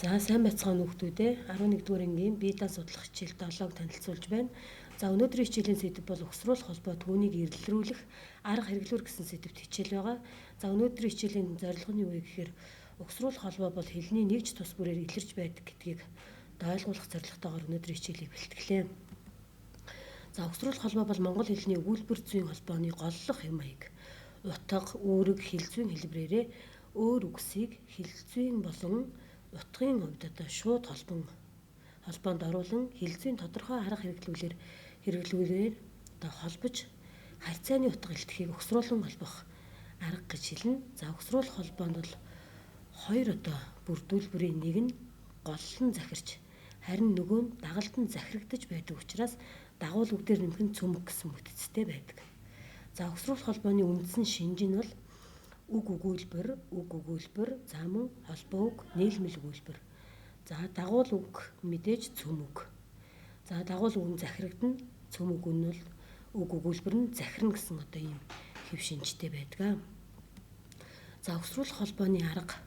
За сайн байцгаана хүүхдүүдээ, 11-р ангийн бие даан судлах хичээл 7-г танилцуулж байна. За өнөөдрийн хичээлийн сэдэв бол угсруулах холбоо, түүнийг эрэлрүүлэх арга хэрэглүүр гэсэн сэдэвт хичээл байгаа. За өнөөдрийн хичээлийн зорилго нь юу вэ гэхээр угсруулах холбоо бол хэлний нэгж тус бүрээр илэрч байдаг гэдгийг ойлгуулах зорилготойгоор өнөөдрийн хичээлийг бэлтгэлээ. За угсруулах холбоо бол монгол хэлний өгүүлбэр зүйн холбооны голлох юм маяг. Утга, үүрэг, хэл зүйн хэлбэрээрээ өөр үгсийг хэл зүйн болон утгын хувьд одоо шууд холбоонд оруулан хэл зүйн тодорхой арга хэрэглүүлээр одоо холбож харьцааны утга илтгэхийг угсруулан холбох арга гэж хэлнэ. За угсруулах холбоонд бол хоёр одоо бүрдүүлбэрийн нэг нь голлон захирч, харин нөгөө нь дагалдан захирагдаж байдаг учраас дагуул үг дээр нэмэх нь цөмөг гэсэн бүтцтэй байдаг. За угсруулах холбооны үндсэн шинж нь бол үг өгүүлбэр, за мөн холбоо үг, нийлмэл өгүүлбэр. За дагуул үг мэдээж цөм үг. За дагуул үг нь захирагдана, цөм үг нь бол үг өгүүлбэр нь захирна гэсэн одоо ийм хэв шинжтэй байдаг. За угсруулах холбооны арга.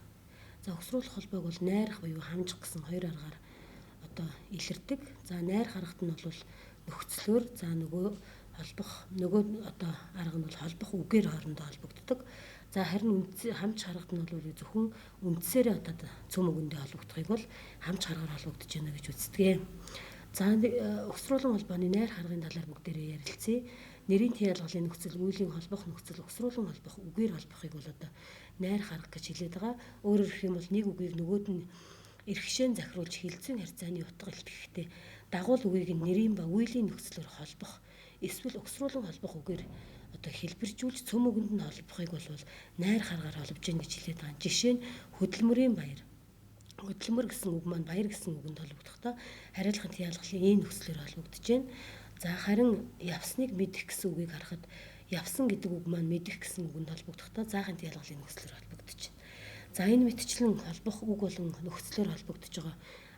За угсруулах холбоог бол найрах буюу хамжих гэсэн хоёр аргаар одоо илэрдэг. За найрах аргат нь бол нөхцлөөр, за нөгөө холбох нөгөө одоо арга нь бол холбох үгээр хоорондоо холбогддог. За харин хамж харгад нь бол зөвхөн үндсээрээ одоо цөм үгэндээ холбогдохыг бол хамж харгаар холбогдож байна гэж үздэг. За угсруулан холбооны найр харгын талаар бүгдээрээ ярилцъя. Нэрийн тийн ялгалын нөхцөл, үйлийн холбох нөхцөл, угсруулан холбох үгээр холбохыг бол одоо найр харга гэж хэлээд байгаа. Өөрөөр хэлэх юм бол нэг үгийг нөгөөд нь эрхшээн захируулж хилцэн харьцааны утга илтгэхдээ дагуул үгийг нэрийн ба үйлийн нөхцлөөр холбох эсвэл угсруулан холбох үгээр одоо хэлбэржүүлж цөм үгэнд нь холбохыг бол найр харгаар холбож гин гэж хэлээд байгаа. Жишээ нь хөдөлмөрийн баяр. Хөдөлмөр гэсэн үг маань баяр гэсэн үгэнд холбогдохдоо хариулахын тийн ялгалын ийм нөхцлөөр холбогдож байна. За харин явсныг мэдэх гэсэн үгийг харахад явсан гэдэг үг маань мэдэх гэсэн үгэнд холбогдохдоо заахын тийн ялгалын нөхцлөөр холбогдож байна. За энэ мэтчлэн холбох үг болон нөхцлөөр холбогдож байгаа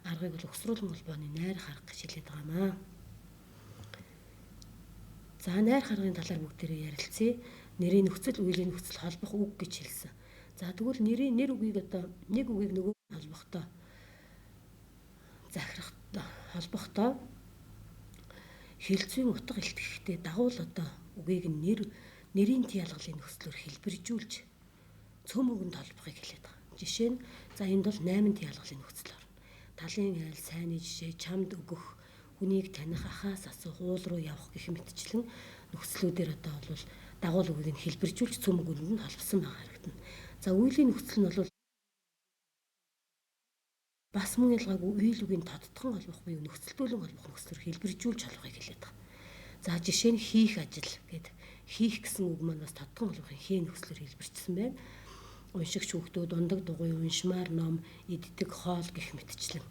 аргыг бол угсруулан холбооны найрах арга гэж хэлээд байгаа маа. За найрах аргын талаар бүгдээрээ ярилцъя. Нэрийн нөхцөл, үеийн нөхцөл, холбох үг гэж хэлсэн. За тэгвэл нэрийн нэр үгийг одоо нэг үгийг нөгөө холбохдоо захирах холбохдоо хэл зүйн утга илтгэхдээ дагуул одоо үгийг нэр нэрийн тийн ялгалын нөхцлөөр хэлбэржүүлж цөм үгэнд холбохыг хэлээд байгаа. Жишээ нь за энд бол 8 тийн ялгалын нөхцөл орно. Талын айл, сайнны жишээ, чамд өгөх, хүнийг таних, ахаас асуух, уул руу явах гэх мэтчлэн нөхцлүүдээр одоо бол дагуул үгийг нь хэлбэржүүлж цөм үгэнд нь холбосон байгаа харагдана. За үйлийн нөхцөл нь бол бас мөн ялгаагүй үйл үгийн тодтгон холбох буюу нөхцөлдүүлэн холбох нөхцлөөр хэлбэржүүлж холбохыг хэлээд байгаа. За жишээ нь хийх ажил гэд хийх гэсэн үг маань бас тодтгон холбохын хээ нөхцлөөр хэлбэрчсэн байна. Уншигч хүүхдүүд ундаг дугуй, уншмаар ном, иддэг хоол гэх мэтчлэн.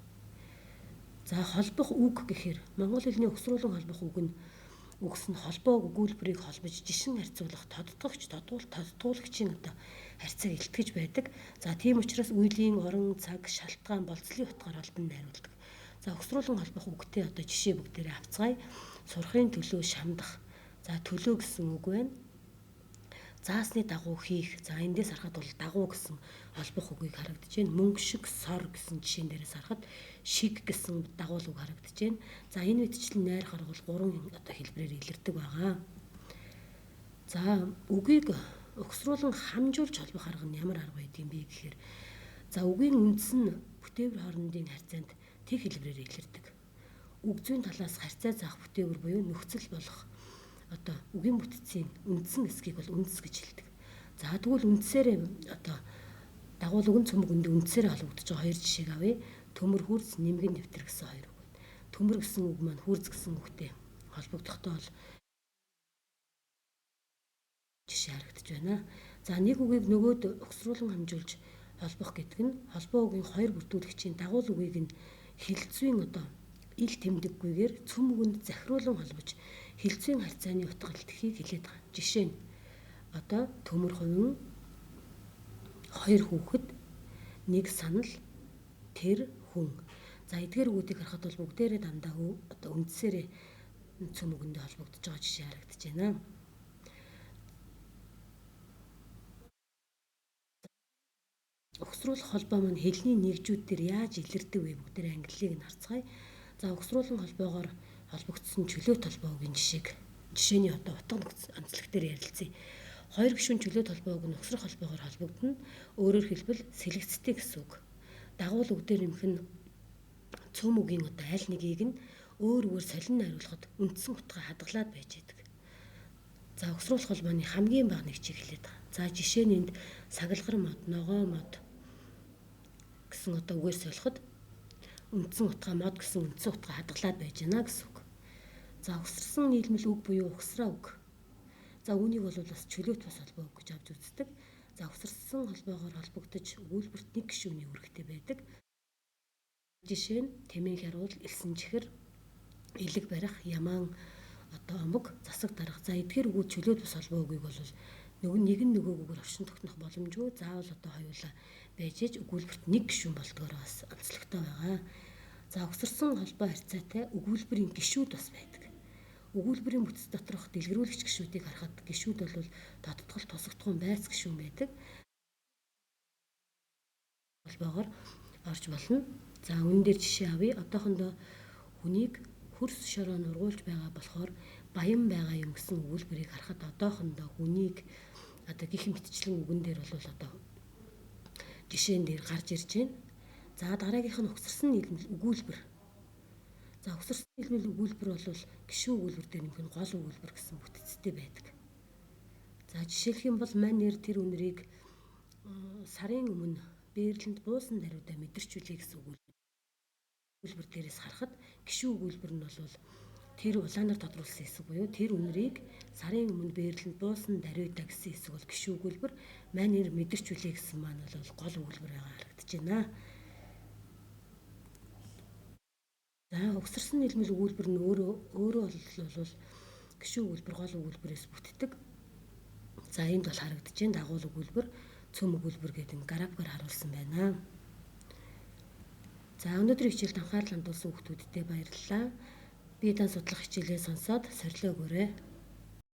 За холбох үг гэхээр монгол хэлний угсруулан холбох үг нь үгс нь холбоо өгүүлбэрийг холбож жишин харьцуулах тодтогч, тодтуулагчийн одоо харьцааг илтгэж байдаг. За тийм учраас үйлийн орон, цаг, шалтгаан, болцлын утгаар холбон найруулдаг. За угсруулан холбох үгтэй одоо жишээ бүгдээрээ авцгаая. Сурахын төлөө шамдах. За төлөө гэсэн үг байна. Заасны дагуу хийх. За эндээс харахад бол дагуу гэсэн холбох үгийг харагдаж байна. Мөнгө шиг сор гэсэн жишээн дээрээс харахад шиг гэсэн дагуул үг харагдаж байна. За энэ мэтчлэн найрах арга бол гурван одоо хэлбэрээр илэрдэг байгаа. За үгийг угсруулан хамжуулж холбох арга нь ямар арга байдаг юм бэ гэхээр за үгийн үндэс нь бүтээвэр хоорондын харьцаанд тэг хэлбэрээр илэрдэг. Үг зүйн талаас харьцаа заах бүтээвэр буюу нөхцөл болох одоо үгийн бүтцийн үндсэн хэсгийг бол үндэс гэж хэлдэг. За тэгвэл үндсээрээ одоо дагуул үгэн цөмөг үндэ үндсээрээ холбогдож байгаа хоёр жишээг авъя. Төмөр хүрз, нэмгэн нэвтэр гэсэн хоёр үг байна. Төмөр гэсэн үг маань хүрз гэсэн үгтэй холбогдохдоо бол жишээ харагдаж байна. За нэг үгийг нөгөөд угсруулан хамжуулж холбох гэдэг нь холбоо үгийн хоёр бүрдүүлэгчийн дагуул үгийг нь хэл зүйн одоо ил тэмдэггүйгээр цөм үгэнд захируулан холбож хэл зүйн харьцааны утга илтгэхийг хэлээд байгаа. Жишээ нь одоо төмөр хувин, хоёр хүүхэд, нэг санал, тэр хүн. За эдгээр үгүүдийг харахад бол бүгдээрээ дандаа одоо үндсээрээ цөм үгэндээ холбогдож байгаа жишээ харагдаж байна. Угсруулах холбоо маань хэлний нэгжүүд дээр яаж илэрдэг вэ? Бүгдээр ангиллыг нь харцгаая. За, угсруулан холбоогоор холбогдсон чөлөөт холбоо үгийн жишээг жишээний одоо утга онцлог дээр ярилцъя. Хоёр гишүүн чөлөөт холбоо үг нь угсрах холбоогоор холбогдоно. Өөрөөр хэлбэл сэлгэцтэй гэсэн үг. Дагуул үг дээр нэмэх нь цөм үгийн одоо аль нэгийг нь өөр үгээр солин найруулахад үндсэн утгаа хадгалаад байж байдаг. За, угсруулах холбооны хамгийн бага нэг чиглэлээд байгаа. За, жишээ нь энд сагалгар мод, ногоо мод гэсэн одоо үгээр солиход үндсэн утгаа мод гэсэн үндсэн утгаа хадгалаад байж байна гэсэн үг. За, угсарсан нийлмэл үг буюу угсраа үг. За, үүнийг бол бас чөлөөт бас холбоо үг гэж авч үздэг. За, угсарсан холбоогоор холбогдож өгүүлбэрт нэг гишүүний үүрэгтэй байдаг. Жишээ нь тэмээн хяруул, элсэн чихэр, элэг барих, ямаан одоо омог, засаг дарга. За, эдгээр үгүүд чөлөөт бус холбоо үгийг бол нөгөө нэг нь нөгөөгөөр оршин тогтнох боломжгүй. Заавал одоо хоёулаа байж ээж өгүүлбэрт нэг гишүүн болдгоор бас онцлогтой байгаа. За, угсарсан холбоо харьцаатай өгүүлбэрийн гишүүд бас байдаг. Өгүүлбэрийн бүтэц доторх дэлгэрүүлэгч гишүүдийг харахад гишүүд бол тодтгол, тусагдахуун, байц гишүүн байдаг. Холбоогоор орж болно. За, үүн дээр жишээ авъя. Одоохондоо хүнийг хөрс шороо нургуулж байгаа болохоор баян байгаа юм гэсэн өгүүлбэрийг харахад одоохондоо хүнийг одоо гих мэтчлэн үгэн дээр бол одоо жишээн дээр гарч ирж байна. За, дараагийнх нь угсарсан нийлмэл өгүүлбэр. За, угсарсан нийлмэл өгүүлбэр бол гишүүн өгүүлбэр дээр нэмэх нь гол өгүүлбэр гэсэн бүтцтэй байдаг. За, жишээлх юм бол мань нэр тэр үнэрийг сарын өмнө Берлинд буусан даруйдаа мэдэрч үлээ гэсэн өгүүлбэр дээрээс харахад гишүүн өгүүлбэр нь бол тэр улаанаар тодруулсан хэсэг буюу тэр үнэрийг сарын өмнө Берлинд буусан даруйдаа гэсэн хэсэг бол гишүүн өгүүлбэр, мань нэр мэдэрч үлээ гэсэн маань бол гол өгүүлбэр байгаа харагдаж байна. За, угсарсан нийлмэл өгүүлбэр нь өөрөө бол гишүүн өгүүлбэр гол өгүүлбэрээс бүтдэг. За, энд бол харагдаж байна дагуул өгүүлбэр, цөм өгүүлбэр гэдэг нь графикаар харуулсан байна. За, өнөөдрийн хичээлд анхаарал хандуулсан хүмүүстээ баярлалаа. Бие даан судлах хичээлээ сонсоод сорилоо өгөөрэй.